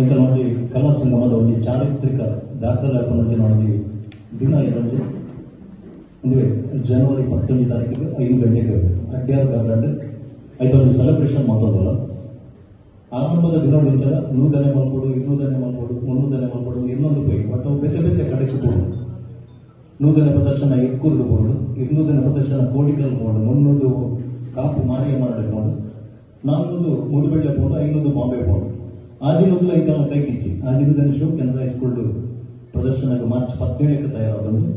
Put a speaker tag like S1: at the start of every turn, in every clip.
S1: ಎಂಕಲ್ನ ಒಂಜಿ ಕಲಾ ಸಂಗಮದ ಒಂಜಿ ಚಾರಿತ್ರಿಕ ದಾಖಲೆ ಆಪುನಂಚಿನ ಒಂಜಿ ದಿನ ಇದೊಂಜಿ. ಉಂದುವೆ ಜನವರಿ 11 ತಾರೀಕಿಗೆ 5 ಗಂಟೆಗೆ ಅಡ್ಯಾರ್ ಗಾರ್ಡನ್ ಐತ ಒಂಜಿ ಸೆಲೆಬ್ರೇಷನ್ ಮಾತೊಂದುಲ್ಲ. ಆರಂಭದ ದಿನೋಡಿಂಚಲ 100ನೇ ಮಲ್ಪೊಡು, 200ನೇ ಮಲ್ಪೊಡು, 300ನೇ ಮಲ್ಪೊಡು, ಇನ್ನೊಂದು ಪೋಯಿ. ಬಟ್ ಅವು ಬೇತೆ ಬೇತೆ ಕಡೆಗೆ ಪೋಡು. 100ನೇ ಪ್ರದರ್ಶನ ಎಕ್ಕೂರ್ಡು ಪೋಡು, 200ನೇ ಪ್ರದರ್ಶನ ಕೋಡಿಕಲ್ ಪೋಡು, 300 ಕಾಪು ಮಾರಿಯಮ್ಮನಡೆ ಪೋಡು, 400 ಮೂಡುಬೆಳ್ಳೆ ಪೋಡು, 500 ಬಾಂಬೆ ಪೋಡು. ಆಜಿನೂದ್ಲ ಐತಲ್ಲ ಕೈ ಕಿಚ್ಚಿ. ಆಜಿನೂದನೇ ಶೋ ಕೆನರಾ ಹೈಸ್ಕೂಲ್ ಪ್ರದರ್ಶನ ಮಾರ್ಚ್ 17ಕ್ಕೆ ತಯಾರಾದೊಂದು.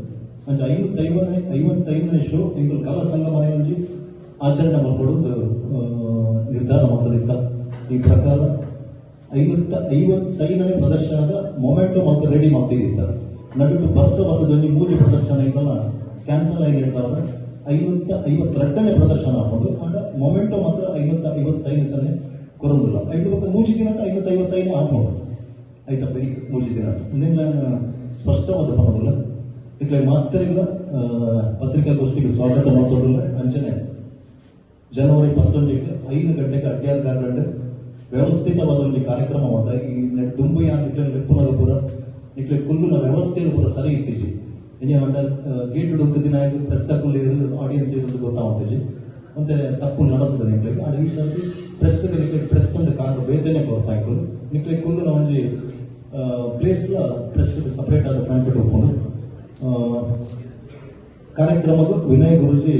S1: ಅಂಚ 55ನೇ 55ನೇ ಶೋ ಎಂಕುಲು ಕಲಾ ಸಂಗಮನೆ ಒಂಜಿ ಆಚರಣೆ ಮಲ್ಪೊಡು ನಿರ್ಧಾರ ಮಲ್ತದಿತ್ತ. ಈ ಪ್ರಕಾರ 555ನೇ ಪ್ರದರ್ಶನದ ಮೊಮೆಂಟೋ ಮತ್ತೆ ರೆಡಿ ಮಾಡ್ತಿದ್ದ. ನಡುಟು ಬರ್ಸ ಬರ್ತದಲ್ಲಿ ಮೂರು ಪ್ರದರ್ಶನ ಇತ್ತಲ್ಲ, ಕ್ಯಾನ್ಸಲ್ ಆಗಿ ಹೇಳ್ತಾವ್ರೆ. 552ನೇ ಪ್ರದರ್ಶನ ಹಾಕೊಂಡು ಅಂಡ ಮೊಮೆಂಟೋ ಮಾತ್ರ 555 ತಾನೆ ಕೊರೊಂದಿಲ್ಲ. ಐದು ಬೊಕ್ಕ ಮೂಜಿ ದಿನ 555 ಹಾಕೊಂಡು ಆಯ್ತಾ ಬೈಕ್ ಮೂಜಿ ದಿನ. ಮುಂದಿನ ಸ್ಪಷ್ಟವಾದ ಪನೋದಿಲ್ಲ. ಇಕ್ಲೆ ಮಾತ್ರ ಪತ್ರಿಕಾಗೋಷ್ಠಿಗೆ ಸ್ವಾಗತ ಮಾಡ್ತೋದಿಲ್ಲ. ಅಂಚನೆ ಜನವರಿ 11ಕ್ಕೆ 5 ಗಂಟೆಗೆ ಅಡ್ಯಾರ್ ಗಾರ್ಡನ್ ವ್ಯವಸ್ಥಿತವಾದ ಒಂದು ಕಾರ್ಯಕ್ರಮ ಮಾಡ. ಈ ದುಂಬು ಯಾನ್ ನಿಕ್ಲೆ ಲೆಪ್ಪುನಗ ಪೂರ ನಿಕ್ಲೆ ಕುಲ್ಲುನ ವ್ಯವಸ್ಥೆ ಪೂರ ಸರಿ ಇತ್ತೀಜಿ. ಇಂಜೆ ಪಂಡ ಗೇಟ್ ದಿನ ಪ್ರೆಸ್ ತಕ್ಕುಲು, ಆಡಿಯನ್ಸ್ ಇರೋದು ಗೊತ್ತಾಗ್ತಜಿ. ಮತ್ತೆ ತಪ್ಪು ನಡತದೆ ನಿಕ್ಲೆಗ್. ಆಂಡ ಈ ಸರ್ತಿ ಪ್ರೆಸ್ ನಿಕ್ಲೆ ಪ್ರೆಸ್ ಒಂದು ಕಾರಣ ಬೇತೆನೆ ಕೊರ್ಪಾಯ್ಕುಲು. ನಿಕ್ಲೆ ಕುಲ್ಲುನ ಒಂಜಿ ಪ್ಲೇಸ್ ಪ್ರೆಸ್ ಸಪರೇಟ್ ಆದ ಫ್ರಂಟ್ ಉಪ್ಪುಂಡು. ಕಾರ್ಯಕ್ರಮದ ವಿನಯ್ ಗುರುಜಿ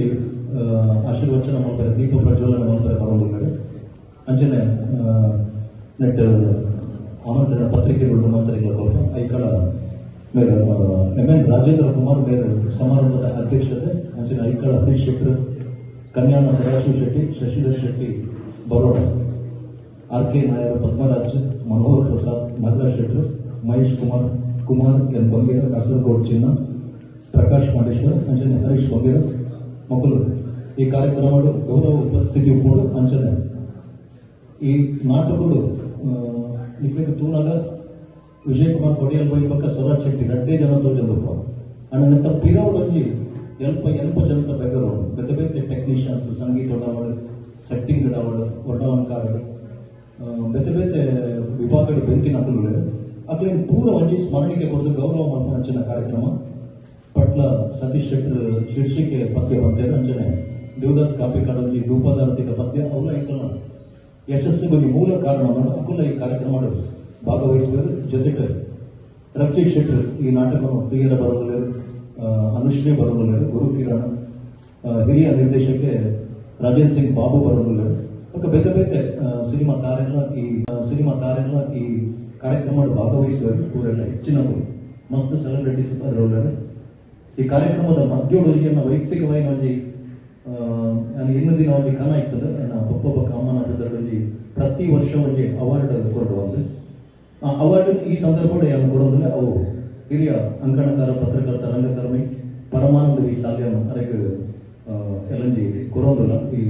S1: ಆಶೀರ್ವಚನ ಮಾಡ್ತಾರೆ, ದೀಪ ಪ್ರಜ್ವಲನೆ ಮಾಡ್ತಾರೆ ಬರೋದು. ಅಂಚನೆ ನೆಟ್ ಆಮಂತ್ರಣ ಪತ್ರಿಕೆಗಳು ಮಂತ್ರಿಗಳ ಕೊರ್ಪ. ಐಕಳ ಮೇರೆ ಎಂ ಎನ್ ರಾಜೇಂದ್ರ ಕುಮಾರ್ ಮೇರು ಸಮಾರಂಭದ ಅಧ್ಯಕ್ಷತೆ. ಅಂಚನೆ ಐಕಳ ಹರೀಶ್ ಶೆಟ್ಟರ್, ಕನ್ಯಾನ ಸದಾಶಿವ ಶೆಟ್ಟಿ, ಶಶಿಧರ್ ಶೆಟ್ಟಿ ಬರೋಡ, ಆರ್ ಕೆ ನಾಯರ್, ಪದ್ಮರಾಜ್, ಮನೋಹರ್ ಪ್ರಸಾದ್, ನಾಗರಾಜ್ ಶೆಟ್ಟರ್, ಮಹೇಶ್ ಕುಮಾರ್, ಕುಮಾರ್ ಎನ್ ಬಂಗೇರ, ಕಾಸರಗೋಡು ಚಿನ್ನ, ಪ್ರಕಾಶ್ ಮಾಂಡೇಶ್ವರ, ಅಂಚನೆ ಹರೀಶ್ ಬಂಗೇರ ಮೊಕಲು ಈ ಕಾರ್ಯಕ್ರಮಡು ಗೌರವ ಉಪಸ್ಥಿತಿ ಉಪ್ಪುಂಡು. ಅಂಚನೆ ಈ ನಾಟಕಡು ನಿಕ್ಲೆಗ್ ತೂನಗ ವಿಜಯ್ ಕುಮಾರ್ ಕೊಡಿಯಲ್ ಬೈ ಬೊಕ್ಕ ಸ್ವರಾಜ್ ಶೆಟ್ಟಿ ರಡ್ಡೇ ಜನ ತೋಜೊಂದುಪ್ಪ. ಅಂಡ ನೆತ್ತ ಪಿರವುಡೊಂಜಿ ಎಲ್ಪ ಎಲ್ಪ ಜನತ ಬೆಗರು, ಬೇತೆ ಬೇತೆ ಟೆಕ್ನಿಷಿಯನ್ಸ್, ಸಂಗೀತ ಡಾವಡ್, ಸೆಟ್ಟಿಂಗ್ ಡಾವಡ್, ವರ್ಣಾಲಂಕಾರರು, ಬೇತೆ ಬೇತೆ ವಿಭಾಗದ ಬೆಂಕಿನ ಅಕುಲು. ಅಕ್ಲೆನ್ ಪೂರ ಒಂಜಿ ಸ್ಮರಣಿಕೆ ಕೊರ್ದು ಗೌರವ ಮಲ್ಪುನಂಚಿನ ಕಾರ್ಯಕ್ರಮ. ಪಟ್ಲ ಸತೀಶ್ ಶೆಟ್ಟರ್ ಶೀರ್ಷಿಕೆ ಪದ್ಯ ಪಂತೆರ್. ಅಂಚನೆ ದೇವದಾಸ್ ಕಾಪಿಕಾಡೊಂಜಿ ಧೂಪದಾರತಿದ ಪದ್ಯ. ಅವುಲ ಐತಲ ಯಶಸ್ಸಿಗೆ ಒಂಜಿ ಮೂಲ ಕಾರಣ ಅಕುಲ ಈ ಕಾರ್ಯಕ್ರಮ ಭಾಗವಹಿಸುವರು. ಜೊತೆಗೆ ರಕ್ಷಿತ್ ಶೆಟ್ಟರ್ ಈ ನಾಟಕವನ್ನು ಪ್ರಿಯರ ಬರೋದಿಲ್ಲ, ಅನುಶ್ರೀ ಬರೋದಿಲ್ಲ, ಗುರು ಕಿರಣ್, ಹಿರಿಯ ನಿರ್ದೇಶಕ ರಾಜೇಂದ್ರ ಸಿಂಗ್ ಬಾಬು ಬರೋದಿಲ್ಲ. ಬೊಕ್ಕ ಬೇತೆ ಬೇತೆ ಸಿನಿಮಾ ತಾರೆಲ್ಲ ಈ ಸಿನಿಮಾ ತಾರೆಲ್ಲ ಈ ಕಾರ್ಯಕ್ರಮ ಭಾಗವಹಿಸುವರು. ಪೂರೆಲ್ಲ ಹೆಚ್ಚಿನವರು ಮಸ್ತ್ ಸೆಲೆಬ್ರಿಟೀಸ್ ಬರೋಲ್ಲ. ಈ ಕಾರ್ಯಕ್ರಮದ ಮಧ್ಯೋಡೊಂಜಿ ವೈಯಕ್ತಿಕವಾಗಿ ಒಂಜಿ ನಾನು ಇನ್ನು ದಿನ ಒಂಜಿ ಕನ ಇತ್ತದ. ನನ್ನ ಪಪ್ಪ ಬೊಕ್ಕ ಅಮ್ಮನ ಒಂಜಿ ಪ್ರತಿ ವರ್ಷ ಒಂಜಿ ಅವಾರ್ಡ್ ಕೊರಡು ಒಂದು. ಆ ಅವಾರ್ಡ್ ಈ ಸಂದರ್ಭಡ್ ಯಾನ್ ಕೊರೊಂದುಲ್ಲೆ. ಅವು ಹಿರಿಯ ಅಂಕಣಕಾರ, ಪತ್ರಕರ್ತ, ರಂಗಕರ್ಮಿ ಪರಮಾನಂದ ವಿ ಸಾಲ್ಯಾನ್ ಅರೆಗ್ ಎಲ್ಲಂಜಿ ಕೊರೊಂದುಲ್ಲ ಈ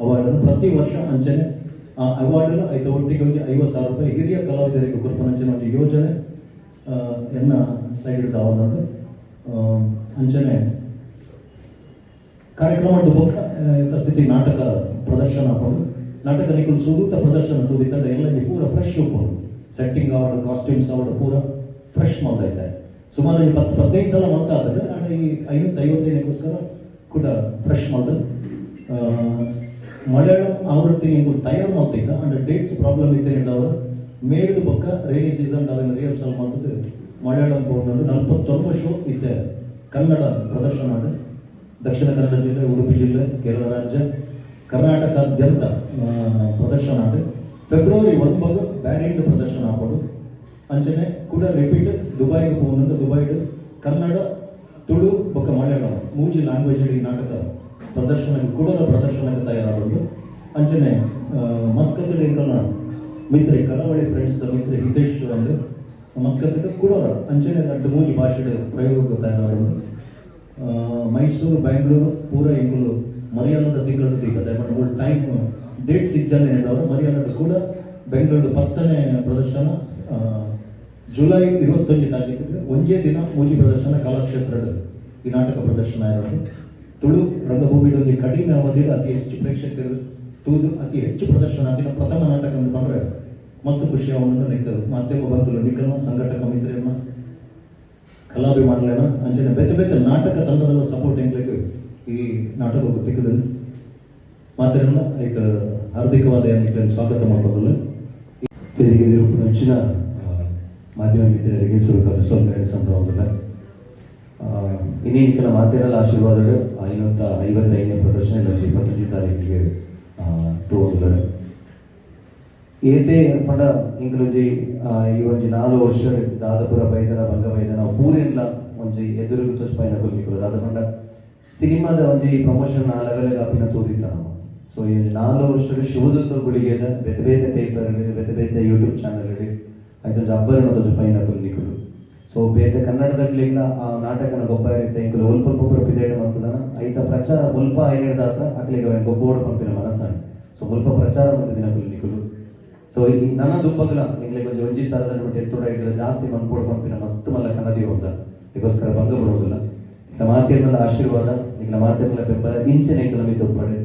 S1: ಅವಾರ್ಡ್ ಪ್ರತಿ ವರ್ಷ. ಅಂಚನೆ ಆ ಅವಾರ್ಡ್ ಐತ ಒಟ್ಟಿಗೆ ಒಂಜಿ 50,000 ರೂಪಾಯಿ ಹಿರಿಯ ಕಲಾವಿದರಿಗೆ ಕೊರ್ಪುನಂಚಿನ ಒಂಜಿ ಯೋಜನೆ ಎನ್ನ ಸೈಡ್ ದಾವೊಂದುಂಡು. ಅಂಚನೆ ಕಾರ್ಯಕ್ರಮ ಬೊಕ್ಕ ಸ್ಥಿತಿ ನಾಟಕ ಪ್ರದರ್ಶನ ಆಪುಂಡು. ನಾಟಕ ನಿಕುಲು ಸುರುತ ಪ್ರದರ್ಶನ ತೂದಿತ್ತಂಡ ಎಲ್ಲ ಪೂರ ಫ್ರೆಶ್ ಉಪ್ಪುಂಡು. ಸೆಟ್ಟಿಂಗ್ ಆವಡ್, ಕಾಸ್ಟ್ಯೂಮ್ಸ್ ಆವಡ್, ಪೂರ ಫ್ರೆಶ್ ಮಲ್ದೈತೆ. ಸುಮಾರು ಒಂಜಿ 10 15 ಸಲ ಮಲ್ತ ಆತದೆ. ಆಂಡ ಈ 555ಕ್ಕೋಸ್ಕರ ಕೂಡ ಫ್ರೆಶ್ ಮಲ್ದು ಮಲಯಾಳಂ ಆವೃತ್ತಿ ಎಂಕುಲು ತಯಾರು ಮಲ್ತಿದ್ದ. ಅಂಡ ಡೇಟ್ಸ್ ಪ್ರಾಬ್ಲಮ್ ಇತ್ತೇನೆ. ಅವರು ಮೇಡ್ದು ಬೊಕ್ಕ ರೈನಿ ಸೀಸನ್ ಅವೆನ್ ರಿಹರ್ಸಲ್ ಮಲ್ತದ್ದು ಮಲಯಾಳಂ ಪೋಂಡು. 49 ಶೋ ಇತ್ತೆ ಕನ್ನಡ ಪ್ರದರ್ಶನ ಆಂಡ್. ದಕ್ಷಿಣ ಕನ್ನಡ ಜಿಲ್ಲೆ, ಉಡುಪಿ ಜಿಲ್ಲೆ, ಕೇರಳ ರಾಜ್ಯ, ಕರ್ನಾಟಕಾದ್ಯಂತ ಪ್ರದರ್ಶನ ಆಂಡ್. ಫೆಬ್ರವರಿ 9 ಬ್ಯಾರಿಂಡ್ ಪ್ರದರ್ಶನ ಆಪುಂಡು. ಅಂಚನೆ ಕೂಡ ರಿಪೀಟ್ ದುಬೈಗೆ ಪೋವೊಂದುಂಡು. ದುಬೈಡ್ ಕನ್ನಡ, ತುಳು ಬೊಕ್ಕ ಮಲಯಾಳಂ ಮೂಜಿ ಲ್ಯಾಂಗ್ವೇಜ್ ಈ ನಾಟಕ ಪ್ರದರ್ಶನಕ್ಕೆ ಕೂಡ ಪ್ರದರ್ಶನಕ್ಕೆ ತಯಾರಾಗುಂಡು. ಅಂಚನೆ ಮಸ್ಕತ್ ಎಂಕಲ್ನ ಮಿತ್ರೆ, ಕರಾವಳಿ ಫ್ರೆಂಡ್ಸ್ ಮಿತ್ರೆ ಹಿತೇಶ್ ಒಂದು ಮಸ್ಕತ್ ಕೂಡ ಅಂಚನೆ ರಡ್ಡ್ ಮೂಜಿ ಭಾಷೆಡ್ ಪ್ರಯೋಗ ತಯಾರಾಗುಂಡು. ಮೈಸೂರು, ಬ್ಯಾಂಗ್ಳೂರು ಪೂರ ಎಂಕುಲು ಮರಿಯಾಣದ ತಿಂಗಳು ದೀಪ ಮೂಲು ಟೈಮ್ ಡೇಟ್ಸ್ ಇಜ್ಜಂದೆ ಹೇಳಿದವರು. ಮರಿಯಾಣದ ಕೂಡ ಬೆಂಗಳೂರು 10ನೇ ಪ್ರದರ್ಶನ ಜುಲೈ 21 ತಾರೀಕಿಗೆ. ಒಂಜೇ ದಿನ ಮೂಜಿ ಪ್ರದರ್ಶನ ಕಲಾಕ್ಷೇತ್ರದ ಈ ನಾಟಕ ಪ್ರದರ್ಶನ ಇರೋದು. ತುಳು ರಂಗಭೂಮಿ ಒಂಜಿ ಕಡಿಮೆ ಅವಧಿಯಲ್ಲಿ ಅತಿ ಹೆಚ್ಚು ಪ್ರೇಕ್ಷಕರು ತೂದು ಅತಿ ಹೆಚ್ಚು ಪ್ರದರ್ಶನ ಆತಿನ ಪ್ರಥಮ ನಾಟಕ ಅಂತ ಪಂಡ್ರೆ ಮಸ್ತ್ ಖುಷಿ ಆವೊಂದುಂಡು. ನೆಕ್ಕ್ ಮಾಧ್ಯಮ ಬಂಧುಲು ನಿಕಲ್ನ, ಸಂಘಟಕ ಮಿತ್ರನ, ಕಲಾಭಿಮಾನುಲೆನ, ಅಂಚನೆ ಬೇತೆ ಬೇತೆ ನಾಟಕ ತಂಡದ ಸಪೋರ್ಟ್ ಎಂಕ್ಲೆಗ್ ಈ ನಾಟಕಕ್ಕೆ ತಿಕ್ಕುದು. ಮಾತೆರೆನ ಐಕ್ ಹಾರ್ದಿಕವಾದ ನಿಕ್ಲೆನ್ ಸ್ವಾಗತ ಮಲ್ತೊಂದುಲ್ಲೆ.
S2: ವೇದಿಕೆ ಹೆಚ್ಚಿನ ಮಾಧ್ಯಮ ಮಿತ್ರರಿಗೆ ಸುರುಕಾದ ಸೊಲ್ಮೆ ಸಂಭವದಿಲ್ಲ. ಇನ್ನೇನು ಕೆಲ ಮಾತೆರಲ್ಲ ಆಶೀರ್ವಾದಗಳು 555ನೇ ಪ್ರದರ್ಶನ 21 ತಾರೀಕಿಗೆ ತೋದುಲ್ಲೆರ್. ಏತೆ ಪಂಡ ಇಂಕ್ಲೊಂಜಿ ಈ ಒಂಜಿ 4 ವರ್ಷ ದಾದಪುರ ಬೈದನ ಬಂಗ ಬೈದನ ಪೂರೆನ್ಲ ಒಂಜಿ ಎದುರುಗು ತೋಜ್ಪಾಯಿನ ಕೊಲ್ಮಿಕುಲು. ದಾದ ಪಂಡ ಸಿನಿಮಾದ ಒಂಜಿ ಪ್ರಮೋಷನ್ ಆ ಲೆವೆಲ್ ಆಪಿನ ತೋದಿತ್ತ ನಮ. ಸೊ ಈ ಒಂಜಿ 4 ವರ್ಷದ ಶಿವದೂತ ಗುಳಿಗೆದ ಬೇತೆ ಬೇತೆ ಪೇಪರ್, ಬೇತೆ ಬೇತೆ ಯೂಟ್ಯೂಬ್ ಚಾನಲ್ ಐತೊಂಜಿ ಅಬ್ಬರನ ತೋಜ್ಪಾಯಿನ ಕೊಲ್ಮಿಕುಲು. ಸೊ ಬೇತೆ ಕನ್ನಡದಗ್ಲಿಲ್ಲ ಆ ನಾಟಕನ ಗೊಬ್ಬ ಇರುತ್ತೆ. ಇಂಕುಲು ಒಲ್ಪ ಒಲ್ಪ ಪಿದೈಡ್ ಮಂತುದನ ಐತ ಪ್ರಚಾರ ಮುಲ್ಪ ಐನೆಡ್ದಾತ್ರ ಅಕ್ಲೆಗ್ ಅವೆನ್ ಗೊಬ್ಬೋಡು ಪನ್ಪಿನ ಮನಸ್ಸಾಂಡ್. ಸೊ ಮುಲ್ಪ ಪ್ರಚಾರ ಮಂತಿದಿನ ನಿಕುಲು. ಸೊ ಈ ನನ ದುಂಬಗ್ಲ ಎಂಕ್ಲೆಗ್ ಒಂಜಿ ಒಂಜಿ ಸಾರದ ಬಿಟ್ಟು ಎತ್ತುಡ ಇಡ್ಲ ಜಾಸ್ತಿ ಮನ್ಪೋಡು ಪನ್ಪಿನ ಮಸ್ತ್ ಮಲ್ಲ ಕನದಿ ಹೋದ. ಇದಕ್ಕೋಸ್ಕರ ಭಂಗ ಬಿಡುವುದಿಲ್ಲ. ನಿಕ್ಲ ಮಾತೆರ್ನಲ ಆಶೀರ್ವಾದ, ನಿಕ್ಲ ಮಾತೆರ್ನಲ ಬೆಂಬಲ ಇಂಚನೆ ಎಂಕಲ ಮಿತ್ತ್ ಉಪ್ಪಡ್.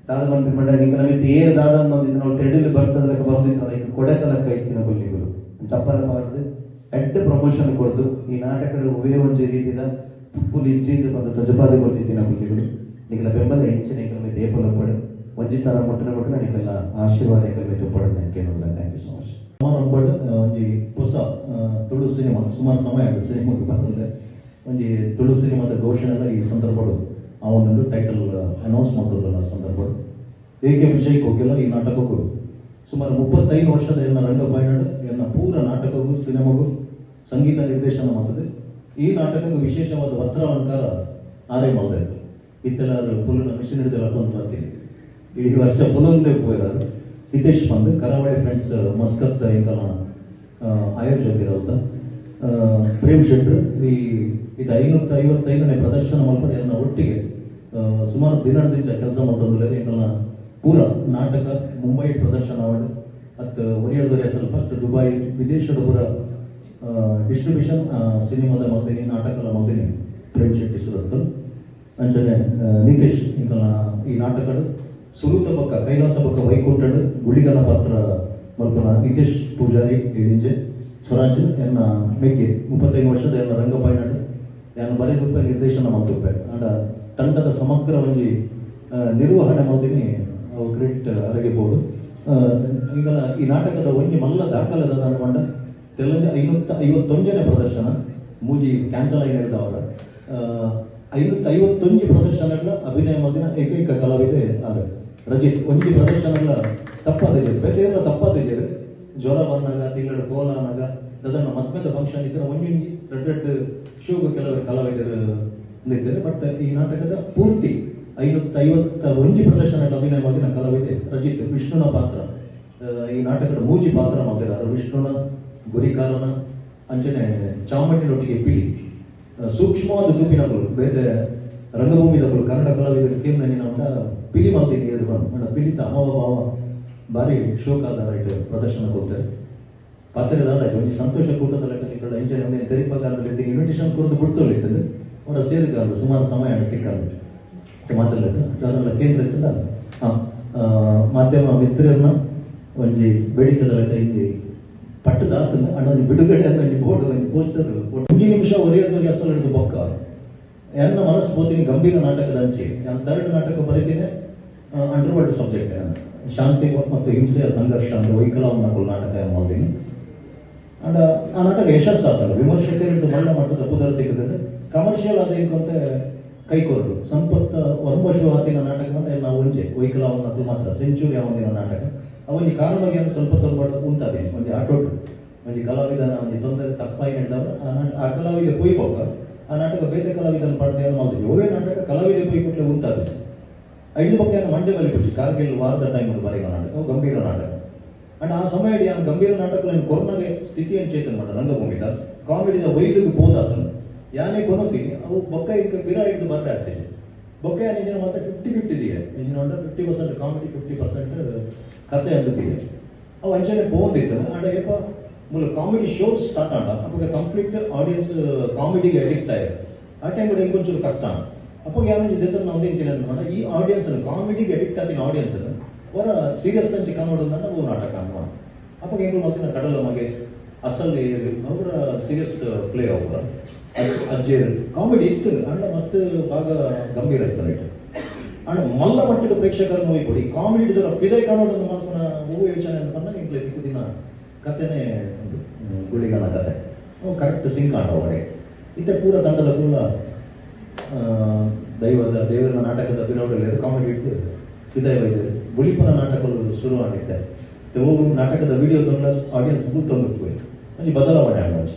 S2: ದಾದ ಪನ್ಪಿ ಪಂಡ ನಿಕ್ಲ ಮಿತ್ತ್ ಏರ್ ದಾದ ಬಂದಿತ್ತು ತೆಡಿಲು ಬರ್ಸದಲಕ ಬಂದಿತ್ತು ಈಗ ಕೊಡೆ ತಲಕ ಇತ್ತಿನ ಕೊಲ್ಲಿಗಳು ಚಪ್ಪರ ಪಾಡ್ದು ಎಡ್ಡೆ ಪ್ರಮೋಷನ್ ಕೊಡ್ದು ಈ ನಾಟಕದ ಒವೇ ಒಂಜಿ ರೀತಿದ ತುಪ್ಪುಲು ಇಜ್ಜಿಂದು ಬಂದು ತಜಪಾದಿ ಕೊಡ್ತಿತ್ತಿನ ಕೊಲ್ಲಿಗಳು. ನಿಕ್ಲ ಬೆಂಬಲ ಇಂಚನೆ ಎಂಕಲ ಮಿತ್ತ್ ಏಪಲ ಉಪ್ಪಡ್. ಒಂಜಿ ಸಾರ ಮುಟ್ಟನ ಮುಟ್ಟನ ನಿಕಲ್ನ ಆಶೀರ್ವಾದ ಎಂಕಲ ಮಿತ್ತ್ ಉಪ್ಪಡ್ ಕೇನೊಲ್ಲ. Thank you so much.
S1: ಸುಮಾರು ಒಂಬಡು ಒಂಜಿ ಹೊಸ ತುಳು ಸಿನಿಮಾ, ಸುಮಾರು ಸಮಯ ಆಂಡ್ ಸಿನಿಮಾಗ್ ಬಂದ್ರೆ ಒಂಜಿ ತುಳು ಸಿನಿಮಾದ ಘೋಷಣೆ ಈ ಸಂದರ್ಭಡು ಆ ಒಂದೊಂದು ಟೈಟಲ್ ಅನೌನ್ಸ್ ಮಾಡ್ತದಲ್ಲ ಆ ಸಂದರ್ಭಡು. ಎ ಕೆ ವಿಜಯ್ ಕೋಕಿಲ ಈ ನಾಟಕಕ್ಕೂ ಸುಮಾರು 35 ವರ್ಷದ ಎನ್ನ ರಂಗ ಎನ್ನ ಪೂರ ನಾಟಕಕ್ಕೂ ಸಿನಿಮಾಗೂ ಸಂಗೀತ ನಿರ್ದೇಶನ ಮಾಡ್ತದೆ. ಈ ನಾಟಕಕ್ಕೂ ವಿಶೇಷವಾದ ವಸ್ತ್ರಾಲಂಕಾರ ಆರೇ ಮಲ್ದೆ. ಇತ್ತೆಲ್ಲ ಪುಲ್ಲಿನ ಮಿಷಿನ್ ಹಿಡಿದೆಲ್ಲ ಹಾಕೊಂಡು ಬರ್ತೀನಿ. ಇಡೀ ವರ್ಷ ಪುಲೊಂದೇ ಪೋಯಿರಾರು. ಹಿತೇಶ್ ಬಂದು ಕರಾವಳಿ ಫ್ರೆಂಡ್ಸ್ ಮಸ್ಕತ್ ಎಂಕಲ್ನ ಆಯೋಜಕಿರಲ್ತ. ಪ್ರೇಮ್ ಶೆಟ್ರು ಈ ಇದು 555ನೇ ಪ್ರದರ್ಶನ ಮಲ್ಪರೆ ಎನ್ನ ಒಟ್ಟಿಗೆ ಸುಮಾರು ದಿನದಿಂದ ಕೆಲಸ ಮಾಡ್ತಂದ್ರೆ ಎಂಕಲ್ನ ಪೂರ ನಾಟಕ ಮುಂಬೈ ಪ್ರದರ್ಶನ ಆವಡ್ ಅತ್ ಒರಿಯರ್ದೊರಿಯ ಫಸ್ಟ್ ದುಬೈ ವಿದೇಶದ ಪೂರ ಡಿಸ್ಟ್ರಿಬ್ಯೂಷನ್ ಸಿನಿಮಾದ ಮಲ್ದಿನಿ, ನಾಟಕದ ಮಲ್ದಿನಿ ಪ್ರೇಮ್ ಶೆಟ್ಟಿ ಸುರತ್ಕಲ್. ಅಂಚನೆ ನಿತೇಶ್ ಎಂಕಲ್ನ ಈ ನಾಟಕಡು ಸುರುತ ಬೊಕ್ಕ ಕೈಲಾಸ ಬೊಕ್ಕ ವೈಕುಂಠಡ್ ಗುಳಿಗನ ಪಾತ್ರ ಮಲ್ಪುನ ನಿತೇಶ್ ಪೂಜಾರಿ ಇಳಿಂಜೆ. ಸ್ವರಾಜ್ ಎನ್ನ ಮೆಗ್ಗೆ, 35 ವರ್ಷದ ಎನ್ನ ರಂಗಪಯಣಡ್ ಯಾನ್ ಬರೆದುಪ್ಪೆ, ನಿರ್ದೇಶನ ಮಲ್ತುಪ್ಪೆ. ಆಂಡ ತಂಡದ ಸಮಗ್ರ ಒಂಜಿ ನಿರ್ವಹಣೆ ಮಲ್ದಿನಿ, ಅವು ಕ್ರೆಡಿಟ್ ಅರೆಗೆ ಬೋಡು. ಈಗ ಈ ನಾಟಕದ ಒಂಜಿ ಮಲ್ಲ ದಾಖಲೆ ಪಂಡ ತೆಲಂಜ 551ನೇ ಪ್ರದರ್ಶನ, ಮೂಜಿ ಕ್ಯಾನ್ಸಲ್ ಆಗಿ ನಡೆದವರ 551 ಪ್ರದರ್ಶನಗಳ ಅಭಿನಯ ಮಲ್ದಿನ ಏಕೈಕ ಕಲಾವಿದೆ ಆರ್ ರಜಿತ್. ಒಂಜಿ ಪ್ರದರ್ಶನಗಳ ತಪ್ಪಾದಿಜೆರ್, ಬೇತೆ ಏರ್ಲ ತಪ್ಪಾದಿಜೆರ್. ಜ್ವರ ಬಂದಾಗ, ತಿಂಗಳು ಕೋಲ ಆನಾಗ, ದದನ್ನ ಮದ್ಮೆದ ಫಂಕ್ಷನ್ ಇದ್ರೆ ಒಂಜೊಂಜಿ ರಡ್ಡ್ ರಡ್ಡ್ ಶೋಗು ಕೆಲವರು ಕಲಾವಿದರು ಇದ್ದಾರೆ. ಬಟ್ ಈ ನಾಟಕದ ಪೂರ್ತಿ 551 ಪ್ರದರ್ಶನ ಅಭಿನಯ ಮಲ್ದಿನ ಕಲಾವಿದೆ ರಜಿತ್. ವಿಷ್ಣುನ ಪಾತ್ರ, ಈ ನಾಟಕದ ಮೂಜಿ ಪಾತ್ರ ಮಾಡ್ತಿದ್ದಾರೆ: ವಿಷ್ಣುನ, ಗುರಿಕಾರನ, ಅಂಚನೆ ಚಾಮುಂಡಿನೊಟ್ಟಿಗೆ ಪಿಲಿ. ಸೂಕ್ಷ್ಮವಾದ ತೂಪಿನಗಳು ಬೇರೆ ರಂಗಭೂಮಿದಗಳು ಕನ್ನಡ ಕಲಾವಿದರು ಕೇಂದ್ರ ಅಂತ ಪಿಲಿ ಮಲ್ದಿನಿ ಎದುರು ಪಿಲಿತ ಹಾವಭಾವ ಬಾರಿ ಶೋಕಾದ ರೈಟ್ ಪ್ರದರ್ಶನ ಕೊಡ್ತಾರೆ. ಪಾತ್ರೆ ಒಂಜಿ ಸಂತೋಷ ಕೂಟದ ಲೆಕ್ಕ ನಿಕಲ್ಡ ಇಂಚನೆ ಒಂಜಿ ತೆರಿಪಾಗ ಇನ್ವಿಟೇಷನ್ ಕೊರದು ಬಿಡ್ತೋಲ್ಲ ಇತ್ತದು ಅವರ ಸೇರಿಗಾರರು ಸುಮಾರು ಸಮಯ ತಿಕ್ಕಾಗ. ಸೊ ಮಾತಾಡ್ಲಿಕ್ಕೆ ಅದೆಲ್ಲ ಕೇಂದ್ರ ಇತ್ತಲ್ಲ. ಮಾಧ್ಯಮ ಮಿತ್ರರನ್ನ ಒಂಜಿ ಬೇಡಿಕೆದ ಲೆಕ್ಕ ಇಲ್ಲಿ ಪಟ್ಟದ ಆತಂದ ಅಣ್ಣ ಒಂಜಿ ಬಿಡುಗಡೆ ಒಂಜಿ ಬೋರ್ಡ್, ಒಂಜಿ ಪೋಸ್ಟರ್. ಒಂಜಿ ನಿಮಿಷ ಒರಿಯರ್ದವ್ರಿಗೆ ಅಸಲು ಹಿಡಿದು ಬೊಕ್ಕ ಎನ್ನ ಮನಸ್ಸು ಪೋತೀನಿ ಗಂಭೀರ ನಾಟಕದ ಅಂಚೆ. ನಾನು ಥರ್ಡ್ ನಾಟಕ ಬರೀತೀನಿ, ಅಂಡರ್ ವರ್ಲ್ಡ್ ಸಬ್ಜೆಕ್ಟ್, ಶಾಂತಿ ಮತ್ತು ಹಿಂಸೆಯ ಸಂಘರ್ಷ ಅಂತ ವೈಕಲವನ್ನ ನಾಟಕ ಮಾಡ್ತೀನಿ. ಅಂಡ್ ಆ ನಾಟಕ ಯಶಸ್ಸಾತಲ್ಲ. ವಿಮರ್ಶಕರಿಂದ ಮಲ್ಲ ಮಟ್ಟದ ಪುದರ್ ತೆಗೆದ್ರೆ ಕಮರ್ಷಿಯಲ್ ಆದ ಇಂಕೊಂತೆ ಕೈ ಕೊರಡು ಸಂಪತ್ತ ಒಂಬಶು ಆತಿನ ನಾಟಕ ಅಂತ ನಾವು ಒಂಜೆ ವೈಕಲವನ್ನದ್ದು ಮಾತ್ರ ಸೆಂಚುರಿ ಅವನಿನ ನಾಟಕ. ಅವನಿ ಕಾರಣವಾಗಿ ಸ್ವಲ್ಪ ತೊಂಬ ಉಂಟಾದೆ ಒಂಜಿ ಆಟೋಟು ಒಂಜಿ ಕಲಾವಿದನ ಒಂಜಿ ತೊಂದರೆ ತಪ್ಪಾಯಿ ನಡೆದವರು ಆ ನಾಟಕ ಆ ಕಲಾವಿದ ಪೊಯ್ಬೋಕ ಆ ನಾಟಕ ಬೇತೆ ಕಲಾವಿದನ ಪಡೆದ ಮಾಡ್ತೀವಿ. ಒವೇ ನಾಟಕ ಕಲಾವಿದ ಪೊಯ್ ಕೊಟ್ಟರೆ ಉಂಟಾದೆ. ಐದು ಬಗ್ಗೆ ಮಂಡ್ಯ ಮೇಲೆ ಕುಚ್ಚಿ ಕಾರ್ಗಿಲ್ ವಾರದ ಟೈಮ್ ಬರೆಯುವ ನಾಟಕ ಗಂಭೀರ ನಾಟಕ. ಅಂಡ್ ಆ ಸಮಯ ನಾನು ಗಂಭೀರ ನಾಟಕ ಕೊರೋನಾಗೆ ಸ್ಥಿತಿಯನ್ನು ಚೇತನ ಮಾಡ ರಂಗಭೂಮಿದ ಕಾಮಿಡಿದ ವೈಲಿಗೆ ಬೋದಾತನು ಯಾನೇ ಕೊನೋತಿ ಅವು ಬೊಕ್ಕ ಇಕ್ಕ ಬಿರ ಹಿಡಿದು ಬರ್ತಾ ಇರ್ತೀವಿ. ಬೊಕ್ಕ ಇಂಜಿನ ಮಾತ್ರ 50-50 ಇದೆಯಾ ಇಂಜಿನ 50% ಕಾಮಿಡಿ, 50% ಕತೆ ಅಂತೀವಿ. ಅವು ಅಂಚನೆ ಪೋಂದಿತ್ತು. ಅಂಡ್ ಏಪ ಮೂಲ ಕಾಮಿಡಿ ಶೋ ಸ್ಟಾರ್ಟ್ ಆಂಡ ಅವಾಗ ಕಂಪ್ಲೀಟ್ ಆಡಿಯನ್ಸ್ ಕಾಮಿಡಿಗೆ ಅಡಿಕ್ಟ್ ಆಯ್ತು. ಆ ಟೈಮ್ ಕೂಡ ಇಂಕೊಂಚೂರು ಕಷ್ಟ. ಅಪ್ಪ ಯಾರು ಜೊತೆ ನಾವು ಮಾಡ ಈ ಆಡಿಯನ್ಸ್ ಕಾಮಿಡಿಗೆ ಅಡಿಕ್ಟ್ ಆದಿನ ಆಡಿಯನ್ಸ್ ಅವರ ಸೀರಿಯಸ್ ಅಂಚೆ ಕಾಣೋದು ಅವು ನಾಟಕ ಅನ್ನುವ. ಅಪಗ ಎಂಕುಲು ಮಲ್ತಿನ ಕಡಲ ಮಗೆ, ಅಸಲ್ ಏರು, ಅವು ಪೂರ ಸೀರಿಯಸ್ ಪ್ಲೇ ಅವು ಪೂರ. ಅಜ್ಜೇರು ಕಾಮಿಡಿ ಇತ್ತು, ಅಂಡ ಮಸ್ತ್ ಭಾಗ ಗಂಭೀರ ಇತ್ತು ರೈಟ್. ಅಂಡ ಮಲ್ಲ ಮಟ್ಟದ ಪ್ರೇಕ್ಷಕರ ನೋಯಿ ಕೊಡಿ ಕಾಮಿಡಿ ದರ ಪಿದೈ ಕಾನೂನು ಮಲ್ಪುನ ಹೂವು ಯೋಚನೆ ಅಂತ ಪಂಡ ಎಂಕ್ಲೆ ತಿಕ್ಕುದಿನ ಕತೆನೇ ಉಂಡು, ಗುಳಿಗನ ಕತೆ. ಅವು ಕರೆಕ್ಟ್ ಸಿಂಕ್ ಆಂಡ ಅವರೇ. ಇತ್ತೆ ಪೂರ ತಂಡದ ಪೂರ ದೈವದ ದೇವರ ನಾಟಕದ ಬಿರೌಡಲ್ಲಿ ಕಾಮಿಡಿ ಇಟ್ಟು ಪಿದೈ ಬೈದರು. ಬುಲಿಪನ ನಾಟಕಗಳು ಶುರು ಆಗಿತ್ತೆ. ಅವು ನಾಟಕದ ವಿಡಿಯೋ ತೊಂಡ ಆಡಿಯನ್ಸ್ ಕೂತೊಂದು ಒಂಜಿ ಬದಲಾವಣೆ ಆಂಡ.